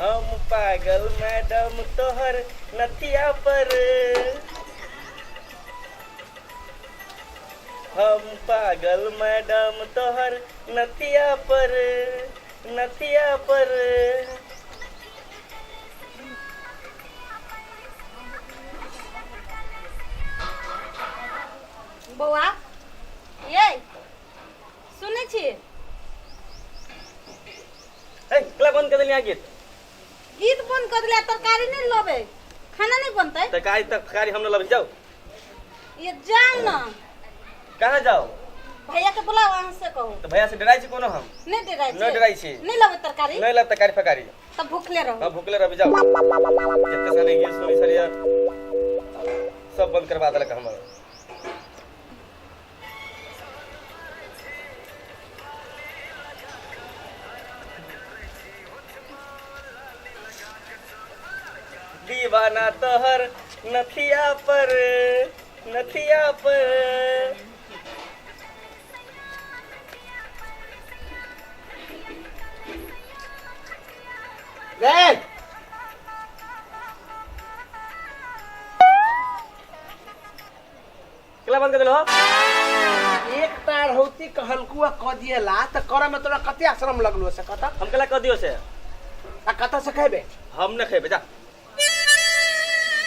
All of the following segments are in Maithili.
हम पागल मैडम तोहर नथिया पर, हम पागल मैडम तोहर नथिया पर, नथिया पर। बौआ ये सुनै छी? ए, कला बंद कर देलियै गीत? गीत बंद कर देलियै, तरकारी नहि लबै, खाना नहि बनतै? तरकारी तरकारी हम न लबै, जाउ। ये जाउ न। कहाँ जाउ? भैया के बुलाओ, अहाँ से कहू। तऽ भैया से डराइ छी कोनो हम? नहि डराइ छी? नहि डराइ छी। नहि लबै तरकारी? नहि लब तरकारी फकारी। तब भूखले रहू। हाँ, भूखले रहबी, जाउ। जते साले गीत सुनै छलियै सब बंद करवा देलक हमर। दीवाना तोहर नथिया पर, नथिया पर। रे केला बंद कर देलो? एक तार होती कहलकू आ क दिएला त करे में तोरा कते आश्रम लगलो से कत? हम केला क दियो से? आ कत से खेबे? हम न खेबे, जा।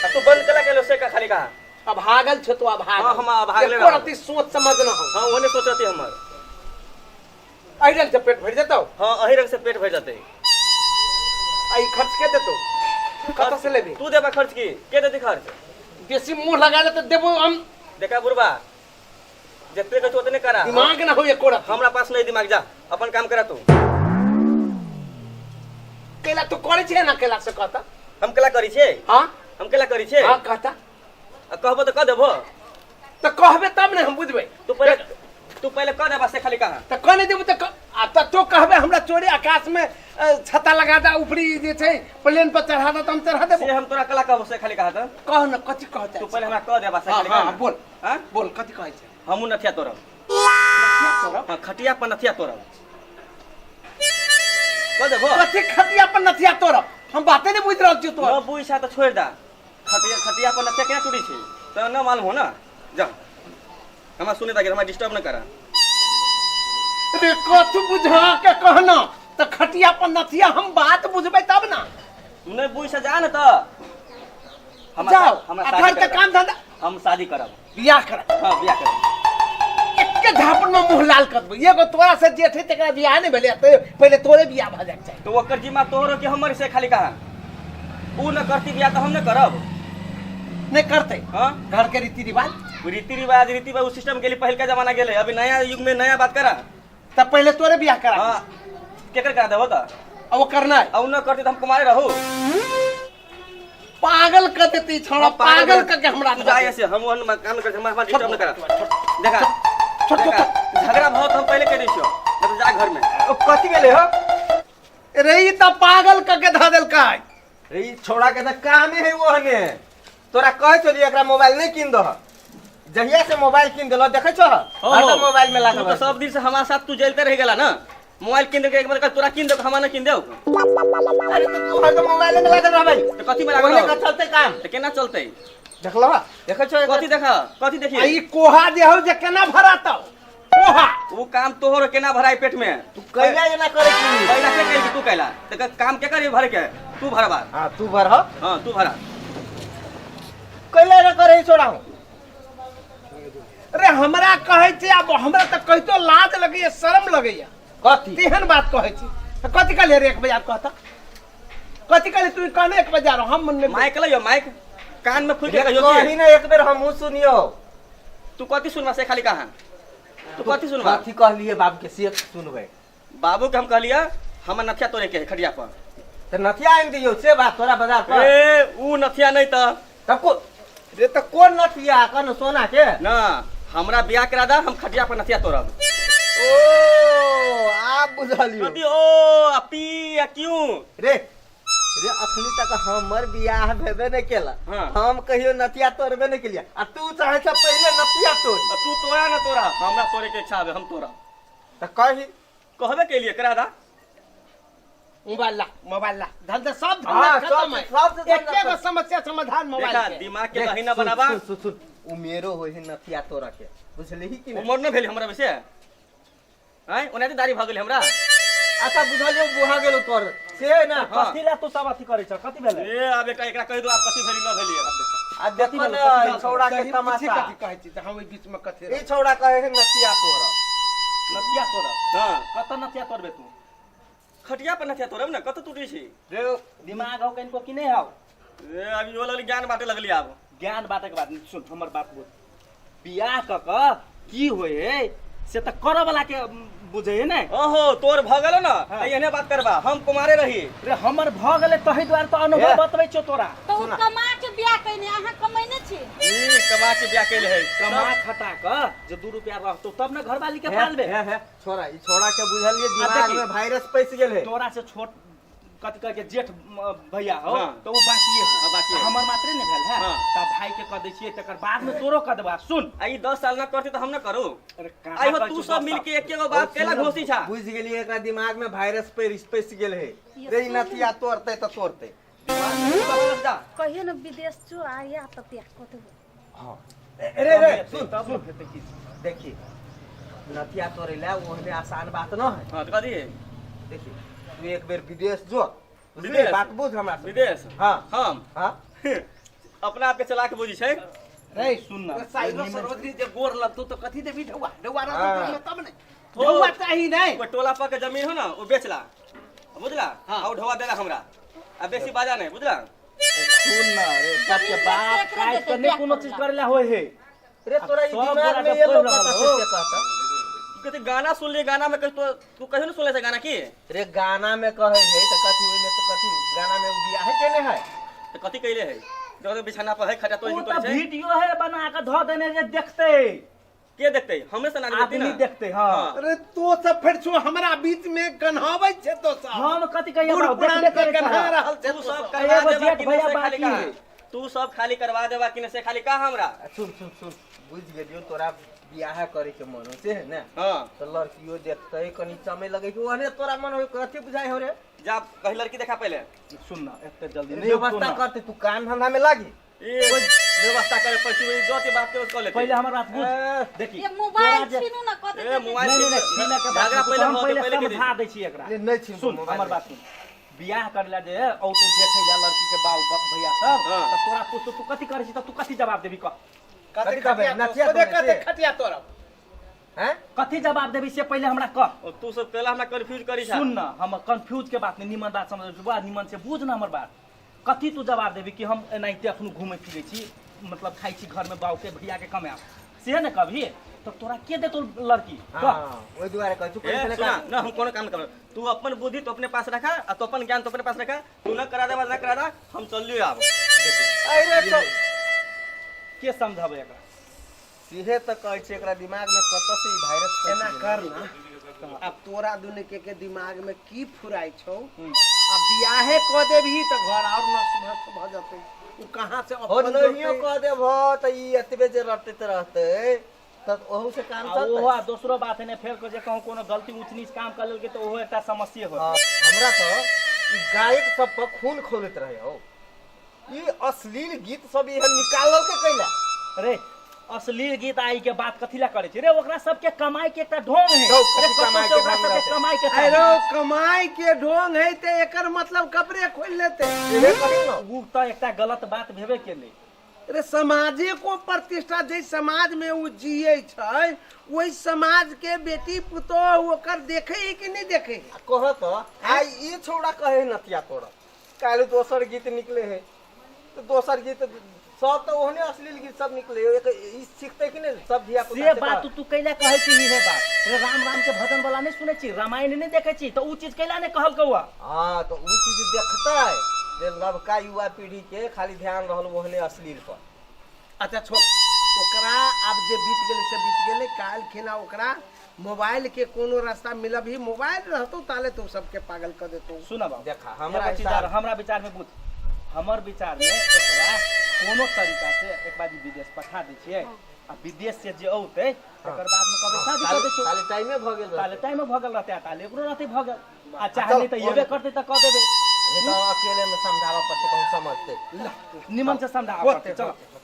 आ तू बंद केला केलो से का खाली कहा? अब भागल छो तो, अब भागल। हाँ, हम अभागले एको रहल। रत्ती सोच समझ न हो। हाँ, ओने सोचती हमर। एहि रंग से पेट भरि जेतौ? हाँ, एही रंग से पेट भरि जेतै। आ ई खर्च के देतौ? कत से लेबी? तू देबा खर्च की के देती खर्च? बेसी मुंह लगा ले त देबो हम। देखा बुढ़बा, जते कहै छौ ओतने करा। दिमाग न हो एको रत्ती। हमरा पास नहीं दिमाग, जा अपन काम करा तू। केला तू करै छै ना केला से कहता? हम केला करै छियै? हाँ। हम केला करै छियै? हाँ, कहता। आ कहबो तऽ कह देबो। तऽ कहबे तब ने हम बुझबै। तू पहिले कह देबा से खाली कहाँ? तऽ कह नहि देबो तऽ आ तऽ तू कहबे हमरा चोरी आकाश में छत्ता लगा दे, ऊपरी जे छै प्लेन पर चढ़ा दे तऽ हम चढ़ा देबो। से हम तोरा कला कहबो से खाली कहाँ तऽ? कह न, कथी कहते? तू पहिले हमरा कह देबा से हाँ, खाली हाँ, कहाँ? बोल। हाँ? बोल, कथी कहै छै? हमहूँ नथिया तोड़ब। नथिया तोड़ब? हाँ, खटिया पर नथिया तोड़ब। कह देबो? कथी खटिया पर नथिया तोड़ब? हम बाते नहि बुझि रहल छियौ तोहर। न बुझ तऽ छोड़ि दे। खटिया खटिया पर नथिया केना टूटी छै तऽ न मालूम हो ना? जा, हमरा सुने दा, हमरा डिस्टर्ब न करा। रे कथु बुझा के कहना तऽ खटिया पर नथिया, हम बात बुझबै तब ना। तू नहीं बुझ से जा न तऽ हमरा जाओ। हमरा आ शादी घर के करब। काम धंधा। हम शादी करब। बियाह करब? हाँ, बियाह करब। एके झापड़ में मुंह लाल कर देबो। एगो तोरा से जेठ है तकरा बियाह नहीं भेलै तऽ पहिले तोरे बियाह भऽ जाइके चाही। तो ओकर जिम्मा तोहरो कि हमर से खाली कहाँ? ऊ न करती बियाह तऽ हम न करब। नहीं करते? हाँ। घर के रीति रिवाज। रीति रिवाज, रीति रिवाज सिस्टम गेली, पहिलका जमाना गेले, अभी नया युग में नया बात करा। तब पहिले तोरे बियाह करा। हाँ, केकर करा देबो तऽ? आ वो करना है। आ ऊ न करती तऽ हम कुमारे रहू। पागल कर देती छोड़ा। हाँ, पागल करके हमरा तू जा ऐसे, हम ओहन काम कर, हमरा डिस्टर्ब न करा। देखा छोड़, देखा, झगड़ा बहुत हम पहले कह दै छियौ, नहीं तो जा घर में। ओ, कथी भेलै हो? रे ई तऽ पागल करके धऽ देलकै। रे ई छोड़ा के तऽ कामे है ओहने। तोरा कहै छलियै एकरा मोबाइल नहीं कीन दह, जहिया से मोबाइल कीन देलौ देखै छह हरदम मोबाइल में लागल तू तो रहै। सब दिन से हमारे साथ तू जलते रह गेला ना। मोबाइल कीन दे के एक बार कह, तोरा कीन दे, हमरा ना कीन देऊ। अरे तो तू हरदम मोबाइल में लागल रहबै तो कथी में लागल ओहने रहब? का चलते काम। तो केना चलते? देखलह, देखै छह? कथी देखा, कथी देखिए? आ ई कोहा जे हौ जे केना भरातौ कोहा? वो काम तोहर केना भराई पेट में? तू कैला एना करै छी? कैला के कैल? तू कैला तो काम के करी भरे के? तू भरबा। हां, तू भरह। हां, तू भरा। कैला एना करै छोड़ा हूं? रे हमरा कहै छै, आब हमरा तऽ कहितो लाज लगैया, शरम लगैया। कथी? तेहन बात कहै छी तऽ कथी कहलियै रे? 1 बजे आब कहता कथी कहलियै? तू कहने 1 बजे आरो हम नहि। माइक लइयो, माइक कान में फूक के कहियो कही कि ना एक बेर हमहूँ सुनियो। तू कथी सुनबा से खाली कहाँ? तू कथी सुनबा? कथी कहलिए बाबू के से सुनबै। बाबू के हम कहलिए हमर नथिया तोड़े के है खटिया पर। तऽ नथिया आनि दियौ से बात तोरा बाजार पर? ए, ऊ नथिया नहीं तऽ। तब को रे तऽ कोन नथिया कन, सोना के? ना, हमरा बियाह करा दा, हम खटिया पर नथिया तोड़ब। ओ, आब बुझलियौ। कथी ओ आ पी आ क्यों? रे रे अखनी तक हमर बियाह भेबे नहीं केला। हाँ। हम कहियो नथिया तोड़बे नहीं केलिया आ तू चाहे छ पहिले नथिया तोड़। आ तू तोड़ा ना तोड़ा, हमरा तोड़े के इच्छा हवे, हम तोड़ा। तऽ कही। कहबे के लिए करा दा। मोबाइल ला, मोबाइल ला, धंधा सब हाँ, धंधा खत्म है। सब से एके गो समस्या समाधान मोबाइल देखा के। दिमाग के दही न बनाबा। सुन सुन सुन, उमेरो होय है नथिया तोरा के, बुझलही कि नहीं? उमर न भेल हमरा वैसे आय ओनाते दाढ़ी भऽ गेल हमरा। अच्छा बुझलियो, बुहा गेलो तोर से ना। हाँ। कथी ला तू सब अथी करै छ, कथी भेलै? ए आब एकरा एकरा कहि दो आब कथी भेली न भेली। आ देखो कथी ने भेलै? ई छौड़ा के सही पूछी तमाशा। कथी कहै छी तऽ हम ओहि बीच में कथी ई छौड़ा कहे है नथिया तोरा। नथिया तोड़ब? हां। कत नथिया तोड़बे तू? खटिया पर नथिया तोड़ब ने, कत टूटी छी? रे दिमाग हौ कनिको कि नहि हौ? ए अभी ओ लगली ज्ञान बाटे लगली आब। ज्ञान बाटे के बात सुन, हमर बात बोल। बियाह क क की होय है से त करऽ वाला के बुझे है ने। ओहो तोर भ गेलो ना, हाँ। त एहने बात करबा, हम कुमारे रही। रे हमर भ गेलै तही दुआरे त अनुभव ए। बतबै छौ तोरा। तऽ ओ कमा के बियाह कयने, अहाँ कमैने छी? ई कमा के बियाह कैले है। कमा खटा क जे 2 रुपया रहतौ तब ने घरवाली के पालबे। हे हे छोड़ा, ई छोड़ा के बुझलिए दिमाग देखी। में वायरस पैस गेल है। तोरा से छोट कथी कह के जेठ भैया हो हाँ। तो वो बाकिए हो। हाँ, बाकिए हो। हमर मात्रे ने भेल है। हाँ। तब भाई के कह दै छियै, तकर बाद में तोरो कह देबा। सुन आ ई 10 साल ना करती त हम ना करू। अरे कहाँ आई हो कहै तू छौ सब 10 मिल साल? के एके गो बात केला घोसी छा। बुझ गेलिए एकरा दिमाग में वायरस पैस गेल है। रे ई नथिया तोड़ते त तोड़ते। कहियो ने विदेश चो आया तऽ बियाह कऽ देबो। हां रे रे सुन तब सुन, हेतै की? देखी नथिया तोड़े ला ओहने आसान बात न है। हां त कथी? देखी तू एक बेर विदेश जो, बुझली? विदेश? बात बुझ हमरा से। विदेश? हाँ। हम? हाँ। अपना आप के चलाक बुझी छै। रे सुन ना, साइरो सरोजनी जे गोर लगतौ तऽ कथी देबी? ढौआ ढौआ हाँ। रहतौ तब ने, ढौआ चाही नहीं। वो टोला पर के जमीन हो ना, वो बेचला बुझला, हाँ। और ढोआ देला हमरा, आ बेसी बाजा नहीं बुझला। सुन ना रे, सबके जमीन बाप बेच के काट देतै, के नहीं बियाह कोनो करला। चीज करेला होय है। रे तोरा ई सब दिमाग गोरा में के ये पढ़ि लोग रहल कतऽ हो। से कहता? कथी गाना सुन ले, गाना में कह तो तू कहियो न सुनले से गाना की? रे गाना में कहे है त कथी ओइ में त कथी गाना में उ बियाह केने है? त कथी कइले है? जब बिछाना पर है खटा तो उ तो त छै। वीडियो है बना के धऽ देने जे देखते। के देखते? हमरे से ना देखते आदमी ना। देखते। हाँ। हाँ। अरे तो सब फिर छो हमरा बीच में गन्हाबै छै तो सब। हम कथी कहिए बूढ़ बाबू, पुरान देखबे के करै गन्हा छह। रहल छै तू तो सब सब। करवा एगो देबा जेठ कि भैया से खाली बाकी का? है। तू सब खाली करवा देबा कि से खाली का हमरा? सुन सुन सुन, बुझ गेलियो तोरा बियाह करे के मन हो से है ना? हां। तो लड़कियो देखते कनी चमे लगे कि ओहने तोरा मन हो कथी बुझाय हो रे? जा कहीं लड़की देखा पहले। सुन ना, एते जल्दी नहीं होतो व्यवस्था ना। करते तू काम धंधा में लागी। ए व्यवस्था करे पैसी वही जो के बात के कर लेते। पहले हमर बात बुझ। ए, देखी ये मोबाइल तोरा जे- छीनू ना कथी ए, देतै? मोबाइल नहीं, नहीं, नहीं, छीने के बात झगड़ा नहीं, पहले हम हो, पहले पहले के समझा दै छी एकरा। नहीं, नहीं छीन सुन मोबाइल हमर नहीं। बात सुन, बियाह करला जे औ तू देखै ला लड़की के बाप बाप भैया सब, हाँ। त तोरा पूछतो तू कथी करै छी त तू कथी जवाब देबी कह? कथी कहबै? नथिया सोझे तोड़े कते से। खटिया तोड़ब। हैं? कथी जवाब देबी से पहले हमरा कह। और तू सब पहले हमरा कंफ्यूज करी छा। सुन ना, हम कंफ्यूज के बात नहीं, निमन बात समझ बुआ, निमन से बुझ ना हमर बात। कथी तू जवाब देबी कि हम एनाहिते अखनु घूमे फिरे छी, मतलब खाइ छी घर में बाऊ के भैया के कमाएब से ने कभी, तो तोरा के देतो लड़की? कह। हां, ओइ दुआरे कहै छु, ए, पहिले सुना ना, हम कोनो काम करब, तू अपन बुद्धि तो अपने पास रखा आ तो अपन ज्ञान तो अपने पास रखा, तू न करा देबा न करा दा, हम चल लियो आब। अरे तो के समझाबै एकरा? सीधे त कहै छै एकरा दिमाग में कत से ई वायरस पैसि एना गेलै। कर ना, अब तोरा दुनू के दिमाग में की फुराइ छौ? अब बियाहे कऽ देबही तऽ घर और नष्ट भ्रष्ट भऽ जेतै। उ कहाँ से हो अपन नहियो जोड़तै? कह देबहो त ई एतबे जे रटैत रहतै त ओहू से काम आ चलतै। ओहो आ दोसरो बात है ने, फेर के जे कहूँ कोनो गलती ऊंच नीच काम कर लेलकै त ओहो एकटा समस्या होत। हाँ, हमरा त ई गायक सब पर खून खोलैत रहे हो, ई अश्लील गीत सब एहन निकालल के कैला? रे अश्लील गीत आई के बात कथी ला करै छी रे? ओकरा सबके कमाई के एकटा ढोंग है। रौ, कथी रे, कतौ कमाई से के ओकरा ढोंग सबके रहतै? कमाई के अरे चाही। कमाई के ढोंग है ते एकर मतलब कपड़े खोल लेते। इहे कही न। उ त एकटा गलत बात भेबे केलै। अरे समाजे को प्रतिष्ठा, जे समाज में उ जिये छै ओहि समाज के बेटी पुतोह ओकर देखे है कि नहीं देखे है? आ कह त आइ ई छौड़ा कहे नथिया तोरा, काल्हि दोसर गीत निकले है तो दोसर गीत सब तो ओहने अश्लील गीत सब निकले है। एक ई सीखते कि नहीं सब धिया पुता से बात तू कैला कहै छी हे बात? रे राम राम के भजन वाला नहीं सुनै छी, रामायण नहीं देखै छी, त उ चीज कैला नहीं कहल कौआ? हाँ तो उ चीज देखतै जे नवका युवा पीढ़ी के खाली ध्यान रहल ओहने अश्लील पर। अच्छा छोड़ ओकरा, अब जे बीत गेलै से बीत गेलै। काल्हि खिना ओकरा मोबाइल के कोनो रास्ता मिलबही, मोबाइल रहतौ ताले तो सबके पागल कर देतौ। सुन बाबू, देखा हमरा एगो चीज हिसाब आर हमरा विचार में बुझ, हमर विचार में एकरा कोनो तरीका से एक बार विदेश पठा दै छियै आ विदेश से जे औतै तकर बाद में कहबै शादी कर दै छियौ। ताले टाइमे भऽ गेल ताले रहतै। टाइमे भऽ गेल रहतै आ ताले ओकरो रहतै भऽ गेल आ चाहे चल, नहीं तऽ एबे करतै तऽ कऽ देबै। नहीं तो अकेले में समझावा पड़ते, कहूँ समझते। निमन से समझाबऽ होते, पड़तै। चल। होते।